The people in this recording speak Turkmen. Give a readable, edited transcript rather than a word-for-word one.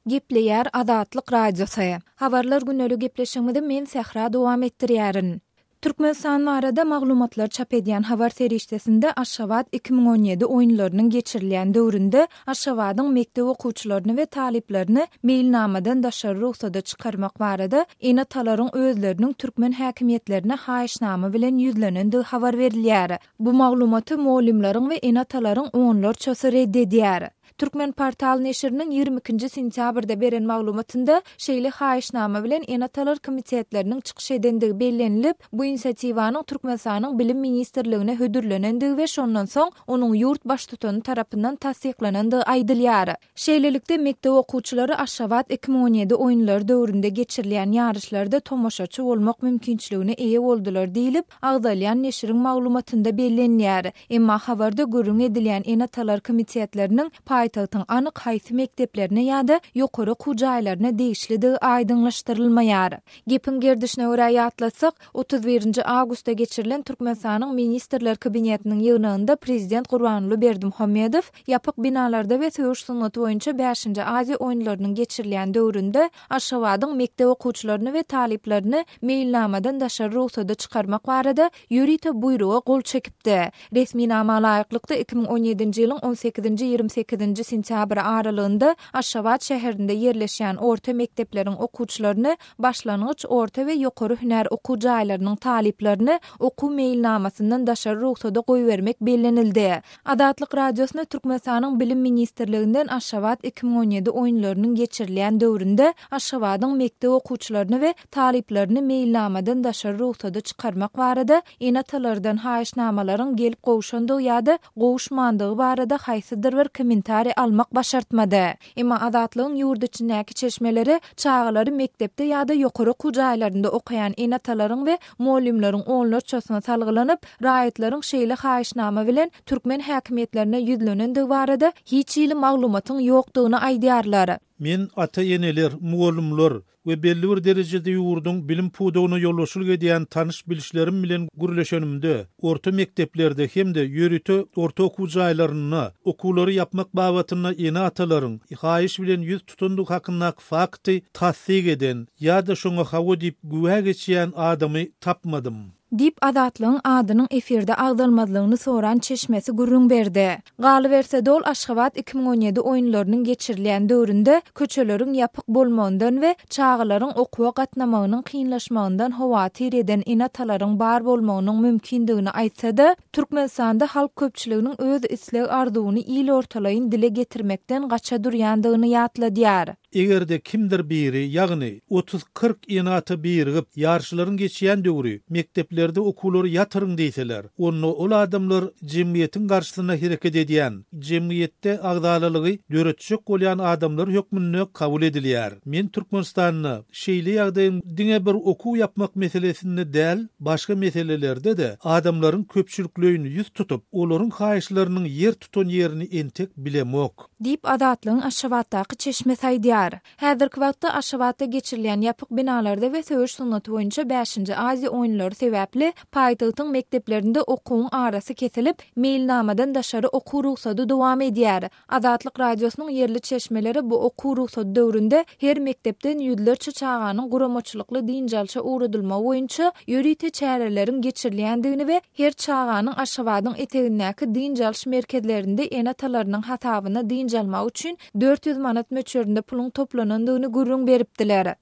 Gepleýär Azatlyk Radiosy. Habarlar gündeli gepleşigimizi men Sähra dowam etdirýärin. Türkmenistan barada maglumatlar çap edýän habar serişdesinde Aşgabat 2017 oýunlarynyň geçirilýän döwründe Aşgabadyň mekdep okuwçylaryny we talyplaryny meýilnamadan daşary rugsada çykarmak barada ene-atalaryň özleriniň türkmen häkimiýetlerine haýyşnama bilen ýüzlenendigi habar berilýär. Bu maglumaty mugallymlaryň we ene-atalaryň onlarçasy ret edýär. Türkmenportal neşiriniň 22 nji sentýabrda beren maglumatynda şeýle haýyşnama bilen ene-atalar komitetleriniň çykyş edendigi bellenilip, bu inisiatiwanyň Türkmenistanyň Bilim ministrligine hödürlenendigi we şondan soň onuň ýurt baştutany tarapyndan tassyklanandygy aýdylýar. Şeýlelikde, mekdep okuwçylary Aşgabat 2017 oýunlary döwründe geçirilýän ýaryşlarda tomaşaçy bolmak mümkinçiligine eýe boldular diýlip, agzalýan neşiriň maglumatynda bellenilýär. Emma habarda gürrüň edilýän ene-atalar komitetleriniň paýtagtyň anyk haýsy mekdeplerine ýa-da ýokary okuw jaýlaryna degişlidigi aýdyňlaşdyrylmaýar. Gepiň gerdişine görä ýatlatsak, 31 nji awgustda geçirilen Türkmenistanyň Ministrler Kabinetiniň ýygnagynda Prezident Gurbanguly Berdimuhamedow ýapyk binalarda we söweş sungaty boýunça bäşinji Aziýa oýunlarynyň geçirilýän döwründe Aşgabadyň mekdep okuwçylaryny we talyplaryny meýilnamadan daşary rugsada çykarmak barada ýörite buýruga gol çekipdi. Resminama laýyklykda, 2017-nji ýylyň on sekizinji-ýigrimi sekizinji sentýabry aralygynda Aşgabat şäherinde ýerleşýän orta mekdepleriň okuwçylaryny, başlangyç, orta we ýokary hünär okuw jaýlarynyň talyplaryny okuw meýilnamasyndan daşary rugsada goýbermek bellenildi. Azatlyk Radiosyna Türkmenistanyň Bilim ministrliginden Aşgabat 2017 oýunlarynyň geçirilýän döwründe Aşgabadyň mekdep okuwçylaryny we talyplaryny meýilnamadan daşary rugsada çykarmak barada ene-atalardan haýyşnamalaryň gelip gowşandygy ýa-da gowuşmandygy barada haýsydyr bir kommentariý almak başartmady. Emma Azatlygyň ýurt içindäki çeşmeleri çagalary mekdepde ýa-da ýokary okuw jaýlarynda okaýan ene-atalaryň we mugallymlaryň onlarçasyna salgylanyp, raýatlaryň şeýle haýyşnama bilen türkmen häkimiýetlerine ýüzlenendigi barada hiç hili maglumatyň ýokdugyny aýdýarlar. Men ata-eneler, mugallymlar we belli bir derejede ýurduň bilim pudagyna ýolbaşçylyk edýän tanyş-bilişlerim bilen gürleşenimde, orta mekdeplerde hem-de ýörite orta okuw jaýlarynda okuwlary ýapmak babatynda ene-atalaryň haýyş bilen ýüz tutandygy hakyndaky fakty tassyk eden ýa-da şoňa hawa diýip güwä geçýän adamy tapmadym. Diýip, Azatlygyň adynyň efirde agzalmazlygyny soran çeşmesi gürrüň berdi. Galyberse-de, ol Aşgabat 2017 oýunlarynyň geçirilýän döwründe köçeleriň ýapyk bolmagyndan we çagalaryň okuwa gatnamagynyň kynlaşmagyndan howatyr eden ene-atalaryň bar bolmagynyň mümkindigini aýtsa-da, Türkmenistanda halk köpçüliginiň öz isleg-arzuwyny il ortalaýyn dile getirmekden gaça durýandygyny ýatladýar. Eger-de kimdir biri, ýagny otuz-kyrk ene-ata birigip, ýaryşlaryň geçýän döwri mekdeplerde okuwlary ýatyryň diýseler, onda ol adamlar jemgyýetiň garşysyna hereket edýän, jemgyýetde agzalalygy döretjek bolýan adamlar hökmünde kabul edilýär. Men Türkmenistanda şeýle ýagdaýyň diňe bir okuw ýapmak meselesinde däl, başga meselelerde-de adamlaryň köpçülikleýin ýüz tutup, olaryň haýyşlarynyň ýer tutan ýerini entek bilemok. Diýip, Azatlygyň Aşgabatdaky çeşmesi aýdýar. Häzirki wagtda Aşgabatda geçirilýän ýapyk binalarda we söweş sungaty boýunça bäşinji Aziýa oýunlary sebäpli paýtagtyň mekdeplerinde okuwyň arasy kesilip, meýilnamadan daşary okuw rugsady dowam edýär. Azatlyk Radiosynyň ýerli çeşmeleri bu okuw rugsady döwründe her mekdepden ýüzlerçe çaganyň guramaçylykly dynç alşa ugradylmagy boýunça ýörite çäreleriň geçirilýändigini we Her çaganyň Aşgabadyň etegindäki dynç alyş merkezlerinde ene-atalarynyň hasabyna dynç almagy üçin 400 manat möçberinde puluň toplanandygyny gürrüň beripdiler.